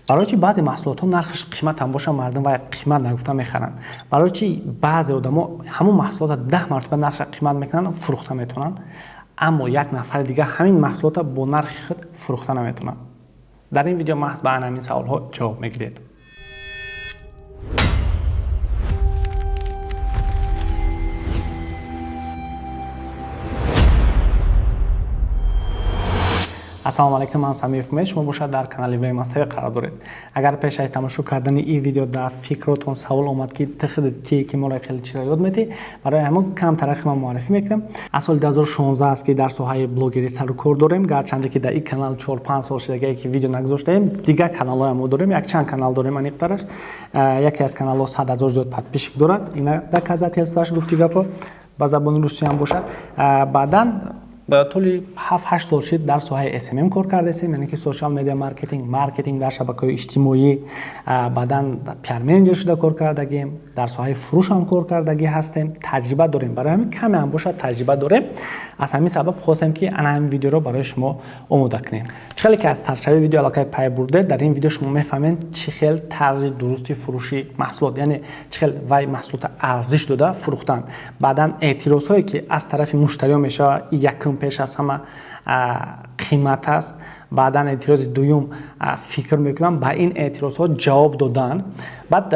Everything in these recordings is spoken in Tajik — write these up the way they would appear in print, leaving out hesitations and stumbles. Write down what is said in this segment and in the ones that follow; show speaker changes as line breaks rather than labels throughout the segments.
Барои чи баъзе маҳсулотҳо нархаш қимат ҳам бошад, мардум вай қимат нагуфта мехаранд? Барои чи баъзе одамо ҳамон маҳсулотро 10 мартиба нархша қимат мекунанд, фурӯхта метавонанд, аммо як нафари дигар ҳамин маҳсулотро бо нархи худ фурӯхта наметавонад? Дар ин видео маҳз ба ҳамин саволҳо ҷавоб мегиред. Ассалому алайкум, ман Самиев Умед, шумо бошад дар канали Вемас ТВ қарор доред. Агар пеш аз тамошо кардани ин видео дар фикротон савол омад, ки ту худат кие, ки моро хеле чизро ёд метиҳӣ, барои ҳамон кам тарақи ман муаррифӣ мекунам. Аз соли 2016 аст, ки дар соҳаи блогерӣ сару кор дорем. Гарчанде ки дар ин канал 4-5 сол шудагие, ки видео нагузоштаем, дигар каналҳоям мо дорем, якчанд канал дорем аниқтараш. Яке аз каналҳо 100 0 зиёд подписчик дорад. Ина доказательствоаш, гуфти гапо ба забони русӣ ҳам бошад. Баъдан тӯли 7-8 сол шид дар соҳаи SMM кор кардасем, яъне ки social media marketing, маркетинг дар шабакаҳои иҷтимоӣ. Баъдан пиар-менеҷер шуда кор кардагем, дар соҳаи фурӯш ҳам кор кардагӣ ҳастем, таҷриба дорем. Барои ҳамин каме ҳам бошад таҷриба дорем. Аз ҳамин сабаб хостем, ки ана ҳамин видеоро барои шумо омода кунем. Чӣ хеле ки аз сарчави видео аллакай пай бурдед, дар ин видео шумо мефаҳмед, чӣ хел тарзи дурусти фурӯши маҳсулот, яъне чӣ хел вай маҳсулотро арзиш дода фурӯхтан. Баъдан эътирозҳое, ки аз тарафи муштариён мешавад, якум пеш аз ҳама қимат аст. Баъдан эътирози дуюм, фикр мекунам, ба ин эътирозҳо ҷавоб додан. Баъд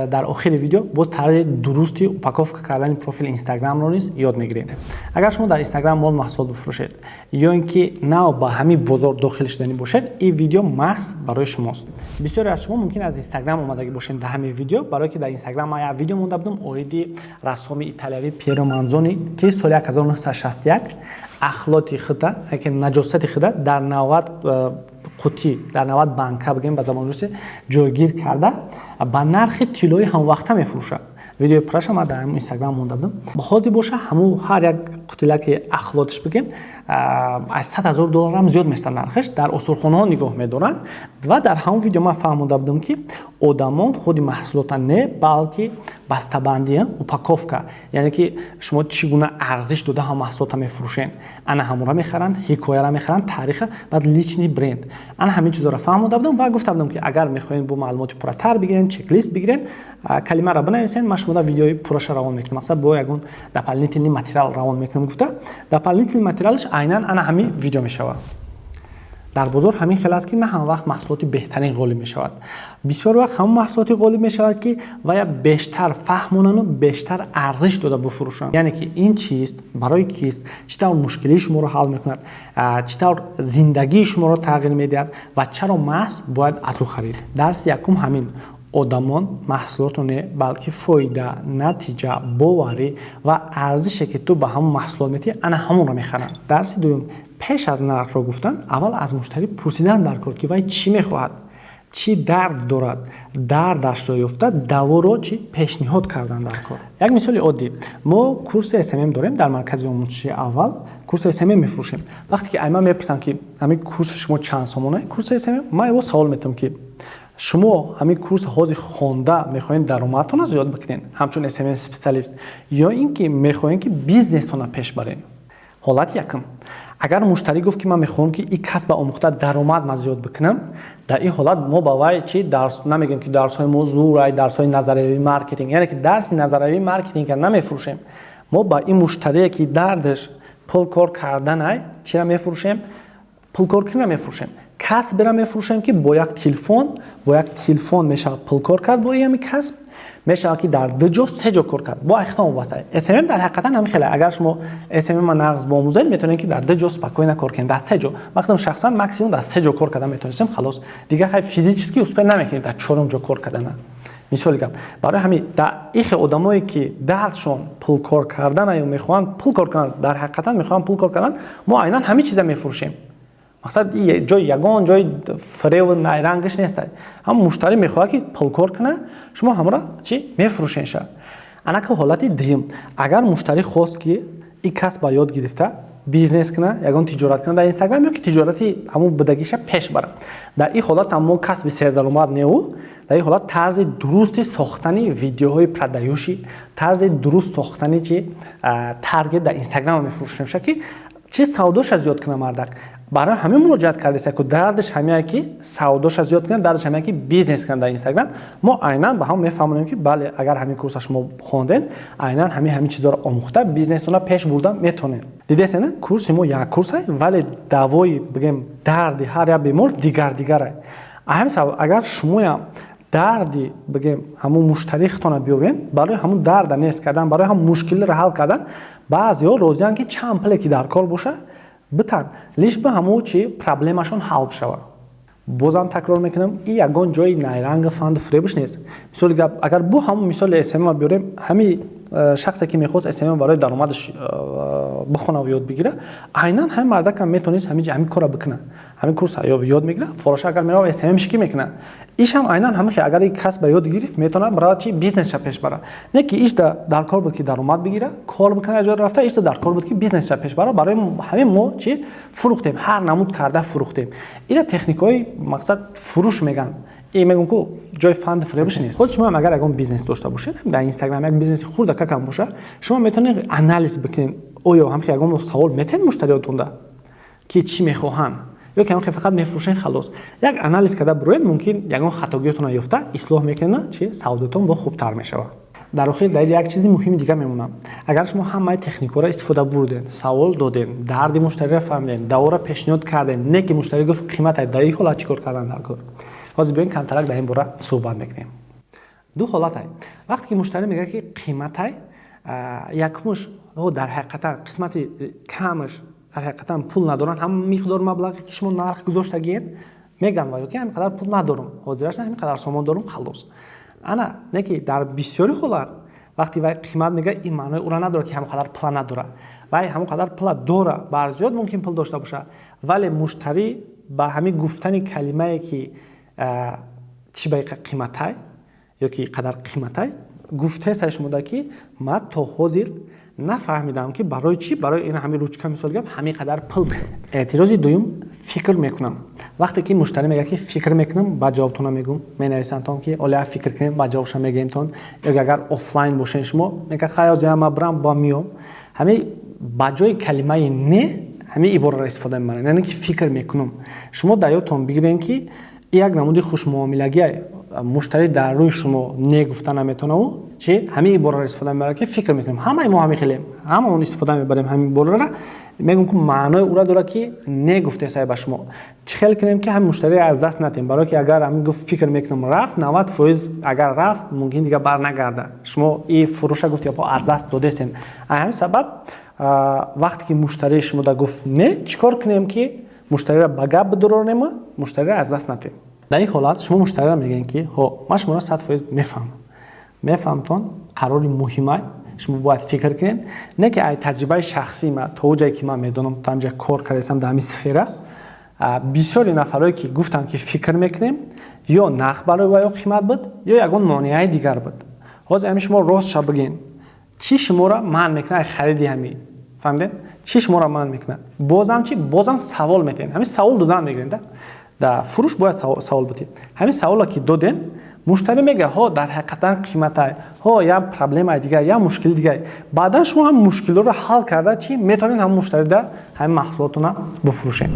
дар охири видео боз тарзи дурусти упаковка кардани профили инстаграмро низ ёд мегирем. Агар шумо дар инстаграм мол маҳсулот бифурӯшед ё ин ки нав ба ҳамин бозор дохил шуданӣ бошед, ин видео маҳз барои шумост. Бисёре аз шумо мумкин аз инстаграм омадагӣ бошед дар ҳамин видео, барое ки дар инстаграм ман як видео монда будам оиди рассоми италиявӣ Пьеро Манзони, ки соли 1961 ахлоти худа, яке наҷосати худа дар 90 қутӣ, дар 90 банка бигем ба забони русӣ, ҷойгир карда ба нархи тиллои ҳамвақта мефурӯшад. Видеои пурраша ман дар инстаграм монда будам. Ҳозир боша ҳамун ҳар як қутилаки ахлотиш бигем аз 100 000 долларам зиёд места нархаш, дар осорхонаҳо нигоҳ медоранд. Ва дар ҳамон видео ман фаҳмонда будам, ки одамон худи маҳсулота не, балки бастабандӣ, упаковка, яъне ки шумо чӣ гуна арзиш дода ҳам маҳсулота мефурӯшед, ана ҳамонро мехаранд, ҳикояро мехаранд, таъриха, баъд личный бренд. Ана ҳамин чизҳоро фаҳмонда будам ва гуфта будам, ки агар мехоҳед бо маълумоти пурратар бигирен, чеклист бигирен, калимаро бинависен, ман шумода видеои пурраша равон мекунам. Мақсад бо ягон дополнительный материал равон мекунам гуфта, дополнительный материалаш айнан ана ҳамин видео мешавад. Дар бозор ҳамин хел аст, ки на ҳама вақт маҳсулоти беҳтарин ғолиб мешавад. Бисёр вақт ҳамон маҳсулоте ғолиб мешавад, ки вая бештар фаҳмонану бештар арзиш дода бифурӯшанд, яъне ки ин чист, барои кист, чӣ тавр мушкилии шуморо ҳал мекунад, чӣ тавр зиндагии шуморо тағйир медиҳад ва чаро маҳз бояд аз ӯ харид. Дарси якум ҳамин: одамон маҳсулотро не, балки фоида, натиҷа, боварӣ ва арзише, ки ту ба ҳамон маҳсулот метиҳӣ, ана ҳамонро мехаранд. Дарси дуюм: пеш аз нархро гуфтан аввал аз муштарӣ пурсидан дар кор, ки вай чӣ мехоҳад, чӣ дард дорад, дардашро ёфта даворо чӣ пешниҳод кардан дар кор. Як мисоли оддӣ: мо курси SMM дорем дар маркази омӯзишии аввал, курси SMM мефурӯшем. Вақте ки ай ман мепурсам, ки ҳамин курси шумо чанд сомона, курси SMM, ман эво савол метавам, ки шумо ҳамин курс ҳозир хонда мехоҳед даромадтонро зиёд бикунед ҳамчун SMM специалист ё ин ки мехоҳед, ки бизнестонро пеш баред? Ҳолати якум: агар муштарӣ гуфт, ки ман мехоҳам, ки ин касба омӯхта даромад ма зиёд бикунам, дар ин ҳолат мо ба вай чи дарс намегӯем, ки дарсҳои мо зӯрай, дарсҳои назариявии маркетинг, яъне ки дарси назариявии маркетинга намефурӯшем. Мо ба ин муштарие, ки дардаш пул кор карданай, чира мефурӯшем? Пулкор кина мефурӯшем, касбера мефурӯшем, ки бо як телефон мешавад пулкор кард, бо ҳамин касб мешавад, ки дар ду ҷо, се ҷо кор кард, бо айхтон вобаста. SMM дар ҳақиқатан ҳамин хеле, агар шумо SMM нағз боомӯзед, метавонед, ки дар ду ҷо спокойно кор кунед, дар се ҷо. Вақтам шахсан максимум дар се ҷо кор кардан метавонистем, халос, дигар хай физически успел намекунед дар чорум ҷо кор кардана, мисоли гап. Барои ҳамин дар ихе одамое, ки дардшон пулкор кардана ё мехоҳанд пул кор кунанд, дар ҳақиқатан мехоҳанд пул кор кардан, мо айнан ҳамин чиза мефурӯшем. Мақсад ҷои ягон ҷои фиреву найрангаш нест. Ҳам муштарӣ мехоҳад, ки пулкор кунад, шумо ҳамро чӣ мефурӯшенша. Анака ҳолати дуюм: агар муштарӣ хост, ки ин касба ёд гирифта бизнес кунад, ягон тиҷорат кунад дар инстаграм ё ки тиҷорати ҳамун будагиша пеш барад, дар ин ҳолат ҳам мо касби сердаромад неу, дар ин ҳолат тарзи дурусти сохтани видеоҳои продающий, тарзи дуруст сохтани чи таргет дар инстаграм мефурӯшемша, ки чи савдоша зиёд кунад мардак. Барои ҳамин муроҷиат кардеса ку, дардаш ҳамяе, ки савдоша зиёд кунад, дардаш ҳамяе, ки бизнес кунад дар Инстаграм. Мо айнан ба ҳам мефаҳмонем, ки бале, агар ҳамин курса шумо хонден, айнан ҳамин чизҳоро омӯхта, бизнесона пеш бурда метонем. Дидесена, курси мо як курсай, вале давои, бигем, дарди ҳар як бемор дигар дигарай. Ҳамин сабаб, агар шумоям дарди, бигем, ҳамун муштарихтона биёбен, барои ҳамун дарда нест кардан, барои ҳамун мушкилиро ҳал кардан, баъзеҳо розианд, ки чанд пуле ки дар кор боша битан, лишь бы ҳамун чи проблемашон ҳал бишавад. Бозам такрор мекунам, и ягон ҷои найранга, фанду фиребш нест. Мисоли гап, агар бу ҳамун мисоли СММ биёрем, ҳами шахсе ки мехост СММ барои даромадаш бихонаву ёд бигира, айнан ҳамин мардакам метавонист ҳамин корро бикунад. Ҳамин курс ёд мегира, фороша агар мерава, СММ шики мекунад. Ишам айнан ҳамин хел, агар кас ба ёд гирифт, метавонад барава чи бизнесша пеш бара. Не ки ишда дар кор буд, ки даромад бигира, кор бикунад, ҷо рафта, ишда дар кор буд, ки бизнесша пеш бара. Барои ҳамин мо чи фурӯхтем, ҳар намуд карда фурӯхтем. Ина техникаҳои, мақсад, фурӯш мегӯянд. И мегӯм, ку ҷои фанду фиребш нест. Худ шумо агар ягон бизнес дошта бошед, дар Инстаграм як бизнеси хурда какам боша, шумо метавонед анализ бикунед: оё ҳамхел ягон савол метавонед муштариётонда, ки чӣ мехоҳанд, ё ки ҳамхел фақат мефурӯшен, халос? Як анализ карда бироед, мумкин ягон хатогиётонро ёфта ислоҳ мекунед, чи савдотон бо хубтар мешавад. Дар охир дар як чизи муҳими дигар мемонам. Агар шумо ҳамаи техникаҳоро истифода бурдед, савол додем, дарди муштариро фаҳмидем, даворо пешниҳод кардем, не ки муштарӣ гуфт қимата, дар ин ҳолат чӣ кор кардан дар кор? Ҳозир биёин, камтарак дар ин бора суҳбат мекунем. Ду ҳолатай. Вақте ки муштарӣ мегӯяд, ки қиматай, якумуш, дар ҳақиқатан қисмати камаш дар ҳақиқатан пул надоранд. Ҳама миқдор маблағе ки шумо нарх гузоштагиед, мегӯянд ва ё ки ҳамин қадар пул надорам, ҳозираш ҳамин қадар сомон дорам, халос. Ана не ки дар бисёри ҳолат вақте вай қимат мегӯяд, ин маънои ӯро надорад, ки ҳамон қадар пула надорад. Вай ҳамон қадар пула дора, бар зиёд мумкин пул дошта бошад, вале муштарӣ ба ҳамин гуфтани калимае, ки чӣ ба қиматай ё ки қадар қиматай, гуфтаеса шумода, ки ман то ҳозир нафаҳмидам, ки барои чӣ барои ин ҳамин ручка, мисол гап, ҳамин қадар пул. Эътирози дуюм: фикр мекунам. Вақте ки муштарӣ мегӯяд, ки фикр мекунам, баъд ҷавобтона мегӯм, менависамтон, ки оля фикр кунем, баъд ҷавобша мегӯемтон. Ё агар офлайн бошен, шумо мегӯяд: хай, ҳозир ман бирам, ба миём. Ҳамин ба ҷои калимаи не ҳамин ибораро истифода мебаранд, яъне ки фикр мекунам. Шумо дар ёдтон бигирем, ки як намуди хушмуомилагӣ, муштарӣ дар рӯи шумо не гуфта наметонаву чи ҳамин ибораро истифода мебарад, ки фикр мекунем. Ҳамаи мо ҳамин хелем, ҳамаон истифода мебарем ҳамин иборара. Мегӯм, ки маънои ӯра дорад, ки не гуфтесай ба шумо. Чӣ хел кунем, ки ҳамин муштариро аз даст натем? Барое ки агар ҳамин гуфт фикр мекунам, рафт, 90% агар рафт, мумкин дигар барнагарда. Шумо и фурӯша, гуфт, япо аз даст додесен. Ҳамин сабаб, вақте ки муштарии шумо да гуфт не, чӣ кор кунем, ки муштариро ба гап бидуронему муштариро аз даст натем? Дар ин ҳолат шумо муштариро мегӯед, ки ҳо, ман шуморо 100% мефаҳмам, мефаҳмтон, қарори муҳимай, шумо бояд фикр кунед. Не ки ай таҷрибаи шахсии ман, то ҷое ки ман медонам, дар кор кардасам, дар ҳамин сфера, бисёри нафарое ки гуфтанд, ки фикр мекунем, ё нарх барои ваё қимат буд, ё ягон монеаи дигар буд. Ҳозир ҳамин шумо ростша бигӯед, чӣ шуморо манъ мекунад хариди ҳамин? Фаҳмидед, чӣ шуморо манъ мекунад? Бозам чи, бозам савол метиҳем, ҳамин савол додан мегирем. Да фурӯш бояд савол битед. Ҳамин саволо ки додем, муштарӣ мегӯяд: ҳо, дар ҳақиқатан қиматай, ҳо, як проблемаи дигар, як мушкили дигар. Баъдан шумо ҳам мушкилоро ҳал карда, чӣ метавонед ҳам муштарида ҳамин маҳсулотона бифурӯшед.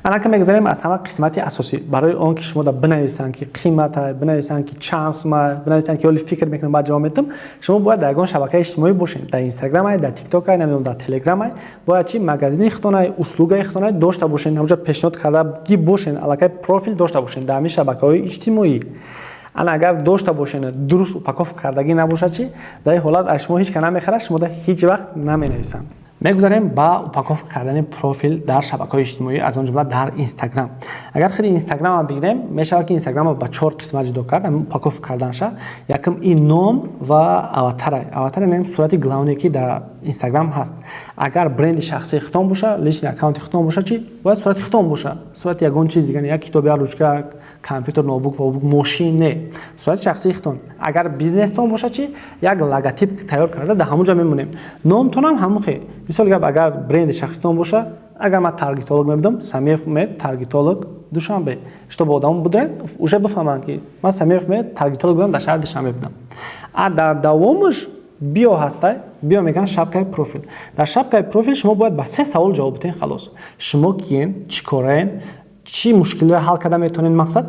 Анака мегузарем аз ҳама қисмати асосӣ. Барои он ки шумо да бинависанд, ки қиматай, бинависанд, ки чанд сумай, бинависанд, ки ҳоли фикр мекунам, баъд ҷавоб медиҳам, шумо бояд дар ягон шабакаи иҷтимоӣ бошед: дар Инстаграмай, дар Тиктокай, намедонам, дар Телеграмай. Бояд чи магазини худтонай, услугаи худтонай дошта бошед, ҳамҷо пешниҳод кардаги бошед, аллакай профил дошта бошед дар ҳамин шабакаҳои иҷтимоӣ. Ана агар дошта бошед, дуруст упаковка кардагӣ набошад чи, дар ин ҳолат аз шумо ҳеҷ ка намехарад, шумо ҳеҷ вақт наменависанд. Мегузарем ба упаковка кардани профил дар шабакаҳои иҷтимоӣ, аз он ҷумла дар Инстаграм. Агар худи Инстаграма бигирем, мешавад, ки Инстаграма ба чор қисмат ҷудо кард упаковка карданша. Якум ин ном ва аватара. Аватара нем сурати главное, ки дар Инстаграм ҳаст. Агар бренди шахсии худтон боша, личный аккаунти худтон боша, чи бояд сурати худтон боша, сурати ягон чиз дигар, як китоб, як ручка, компютер, ноутбук, мошин не, сурати шахсии худтон. Агар бизнестон боша чи як логотип тайёр карда дар ҳамон ҷо мемонем. Номтонам ҳамон хе. Мисол гап, агар бренди шахситон боша, агар ман таргетолог мебудам, Самиев Умед, таргетолог, Душанбе, чтобы одамо будрен, уже бифаҳманд, ки ман Самиев Умед, таргетолог будам, дар шаҳри Душанбе будам. А дар давомаш Био ҳастай, био мегӯянд шапкаи профил. Дар шапкаи профил шумо бояд ба се савол ҷавоб бидиҳед, халос. Шумо киен, чӣ кораен, чӣ мушкилиро ҳал карда метавонед, мақсад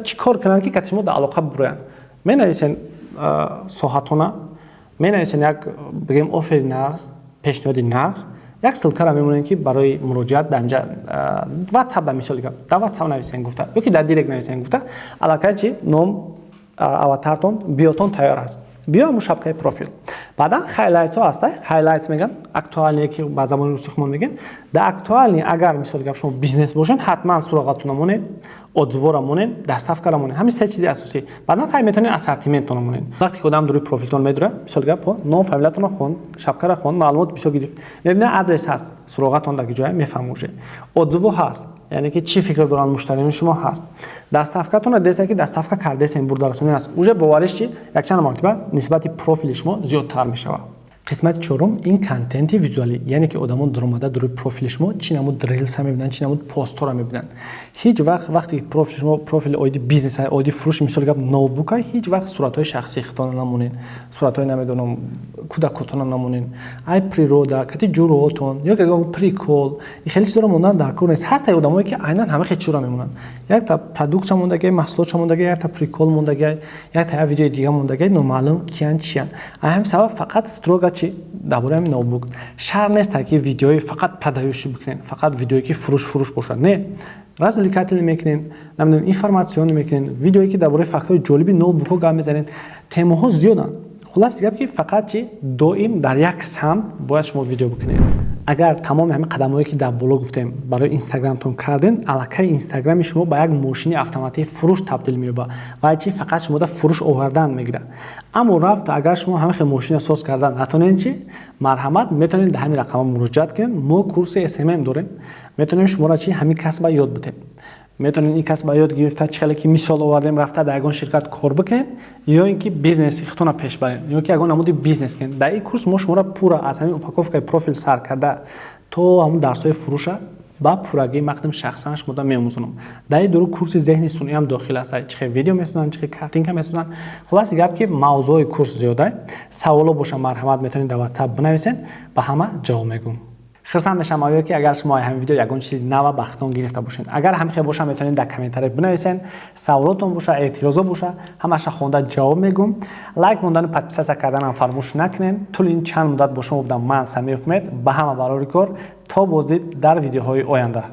чӣ кор кунанд, ки кати шумо дар алоқа бироянд. Менависен соҳатона, менависен як, бигем, оффери нағз, пешниҳоди нағз, як ссылкаро мемонем, ки барои муроҷиат дар инҷа WhatsApp, дар мисоли гап, дар WhatsApp нависен гуфта ё ки дар директ нависен гуфта. Аллакай чи ном, аватартон, биотон тайёр аст. Био ҳамун шапкаи профил. Баъдан хайлайтсҳо ҳаста, хайлайтс мегӯянд, актуальный, ки ба забони русӣ хумон мегӯем. Дар актуальный, агар, мисоли гап, шумо бизнес бошед, ҳатман суроғатона монед, отзывора монед, доставкара монед. Ҳамин се чизи асосӣ. Баъдан хай метавонед ассортиментона монед. Вақте ки одам дуруи профилтон медура, мисоли гап, ном, фамилиятонро хонд, шапкара хонд, маълумот бисёр гирифт, мебинад, адрес ҳаст, суроғатон дар ҷоя мефаҳм, уже отзыво ҳаст, яъне ки чӣ фикр доранд муштариёни шумо ҳаст, доставкатона деса, ки доставка кардесен, бурдарасонӣ ҳаст, уже бовариш чи якчанд маротиба нисбати профили шумо зиёдтар мешавад. Қисмати чорум ин контенти визуалӣ, яъне ки одамон дуромада дуруи профили шумо чӣ намуд рилса мебинанд, чӣ намуд постҳоро мебинанд. Ҳеҷ вақт, вақте ки профили шумо профили оиди бизнес, оиди фурӯши, мисоли гап, ноутбука, ҳеҷ вақт суратҳои шахсии худтона намонед, суратҳои, намедонам, кӯдакотона намонед. Ай природа, кати ҷуръотон ё ки прикол, хеле чизоро мондан дар кор нест. Ҳастае одамое, ки айнан ҳама хел чизро мемонанд: якта продуктша мондагиай, маҳсулотша мондагиай, якта прикол мондагиай, якта як видеои дига мондагиай, номаълум киян, чиян. Ай ҳамин сабаб фақат строго чи дар бораи ҳамин ноутбук. Шарт нест, ки видеои фақат продающий бикунед, фақат видеое, ки фурӯш фурӯш бошад. Не, развлекательный мекунед, намедонам, информационный мекунед, видеое, ки дар бораи фактҳои ҷолиби ноутбукҳо гап мезанед. Темаҳо зиёданд. Хулоси гап, ки фақат чи доим дар як самт бояд шумо видео бикунед. Агар тамоми ҳамин қадамҳое, ки дар боло гуфтем, барои инстаграмтон кардем, аллакай инстаграми шумо ба як мошини автоматии фурӯш табдил меёбад ва чи фақат шумода фурӯш овардан мегирад. Аммо рафта, агар шумо ҳамин хел мошина соз кардан натонед, чи марҳамат, метавонед дар ҳамин рақамҳо муроҷиат кунед. Мо курси СММ дорем, метавонем шуморо чи ҳамин касба ёд бидем. Метавонед ин касба ёд гирифта, чӣ хеле ки мисол овардем, рафта дар ягон ширкат кор бикунед ё ин ки бизнеси худтонро пеш баред, ё ки ягон намуди бизнес кунед. Дар ин курс мо шуморо пурра аз ҳамин упаковкаи профил сар карда то ҳамун дарсҳои фурӯша ба пуррагӣ мақдам шахсан шумода меомӯзонам. Дар ин дуру курси зеҳни сунъиам дохил аст, чӣ хел видео месозанд, чӣ хел картинка месозанд. Хулоси гап, ки мавзӯи курс зиёда. Саволо боша, марҳамат, метавонед дар WhatsApp бинависед, ба ҳама ҷавоб мегӯм. Хурсанд мешавам оё, ки агар шумо ҳамин видео ягон чизи нава ба худтон гирифта бошед. Агар ҳамин хел боша, метавонед дар комментария бинависед. Саволотон боша, эътирозо боша, ҳамаша хонда ҷавоб мегӯм. Лайк мондану подписаться карданам фаромӯш накунед. Тӯли ин чанд муддат бо шумо будам ман, Самиев Мед. Ба ҳама барори кор, то боздид дар видеоҳои оянда.